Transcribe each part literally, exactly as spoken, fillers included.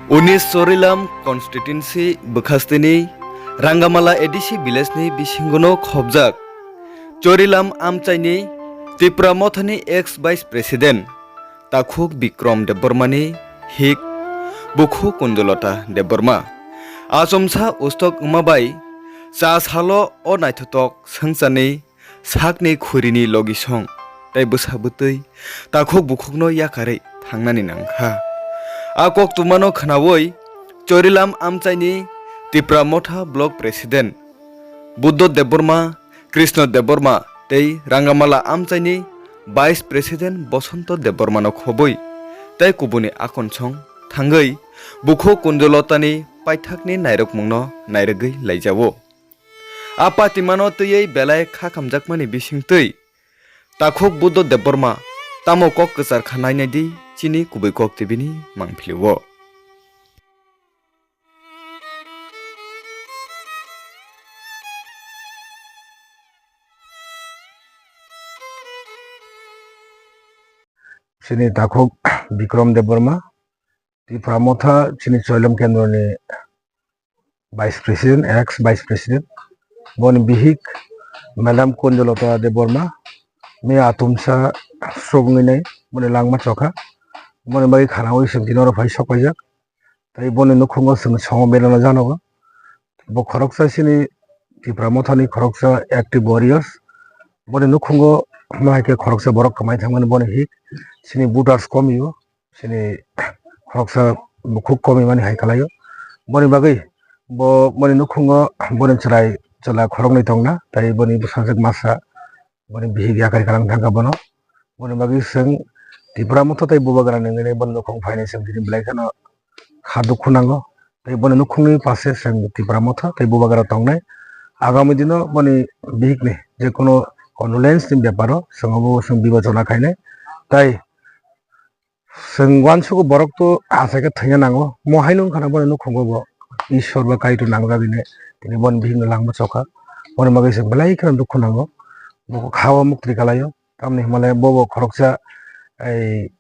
Uni Chorilam constituency bwkhasteni Rangamala A D C village ni bisingono khobjak Chorilam amchaini Tipra Mothani ex vice president Takhuk Bikrom Debbarmani hik bukhu Kunjolata Debbarma. Achomsa ustok wngma bai cha salo o naithotok swngcharni sakni khurini logisong tei bwsa bwtwi takhuk bukhukno yakarwi thangnani nangkha. A koktwmano khnaui Chorilam amchaini Tipra Motha Block President Buddho Debbarma, Krishna Debbarma tei Rangamala amchaini Vice President Bosonto Debbarmano khobwi tei kubuni akonsong thangwi bukhuk Kunjolotani paithakni nairokmungno nairwgwi laijao. A patimano twiwi belai kha khamjakmani bisingtwi takhuk Buddho Debbarma tamo kok kwchar kha nainai di chini kubui kok tibini mangphilio. Chini takhuk Bikrom Debbarma, Tipra Motha chini Choilam Kendroni Vice President, ex Vice President, boni bihik Madam Kunjolata Debbarma, miya atumsa srok wngwi nai, boni langma chokha, boni bagwi khanaui chwng tini oro phai sok paijak. Tei boni nukhungo chwng somo belano janogo. Bo khoroksa chini Tipra Mothani khoroksa active warriors. Boni nukhungo ma hai khe khoroksa borok kwmai thangmani boni hik. Chini voters komio. Chini khoroksa bukhuk komimani hai kalaio. Boni bagwi bo boni nukhungo boni chwrai chwla khoroknwi tongna. Tei boni bwsajwk masa boni bihik yakarwi kalang thangkha bono. Boni bagwi chwng Tipra Motha tei Bubagra nungwi boni nukhung phainai chwng tini belai kheno kha dukhu nango. Tei boni nukhungni pase chwng Tipra Motha tei Bubagra tongnai. Agami dino boni bihikni je kono condolence ni beparo chwng obo chwng bibechono khainai. Tei chwng uansugo borok to achaikhe thwina nango. Mo haino wngkha na boni nukhungo bo Ishwar ba Kaitor nangjagwini tini boni bihikno langma chokha. Boni bagwi chwng belai kheno dukhu nango. Bo kha o muktri kalaio. Tamni hwnmale bo bo khoroksa ei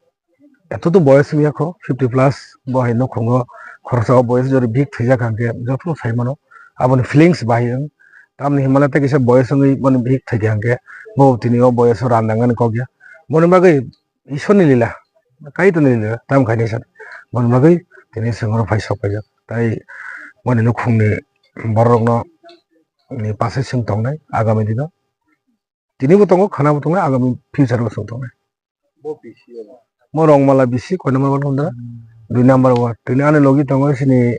eto to boyos wngya kho, fifty plus, bo hai nukhungo khoroksa o boyos jori bihik thwijak hwnkhe jotono sai mano, aboni feelings bahai wng. Tamni hwnmale tei kisa boyos wngwi boni bihik thwikha hwnkhe bo tini o boyos o randangani kok ya. Boni bagwi Ishwar ni lila, Kaitor ni lila, tam khainai san. Boni bagwi tini chwng oro phai sok paijak. Tai boni nukhungni borok rokno ni pase chwng tongnai agami dino. Tini bo tongo, khana bo tongnai, agami future bo chwng tongnai. Bo bisi abo. Mo Rongmala bisi, koi number ward hwnda? Hmm. Dui number ward. Tini ani logi tongo sini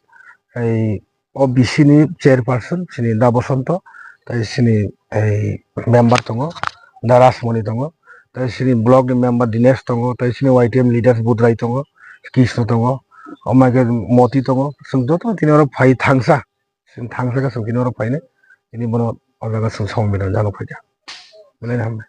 ei o bisi ni chairperson, sini Da Bosonto, tai sini ei member tongo, Da Rasmoni tongo, tai sini block ni member Dinesh tongo, tai sini Y T M leaders Budrai tongo, Krishna tongo, omo hai khe Moti tongo, chwng joto tini oro phai thangsa. Chwng thangsa khe chwng tini oro phainai. Tini bono o jaga chwng samung bidang jano phaikha. Belai no hambai.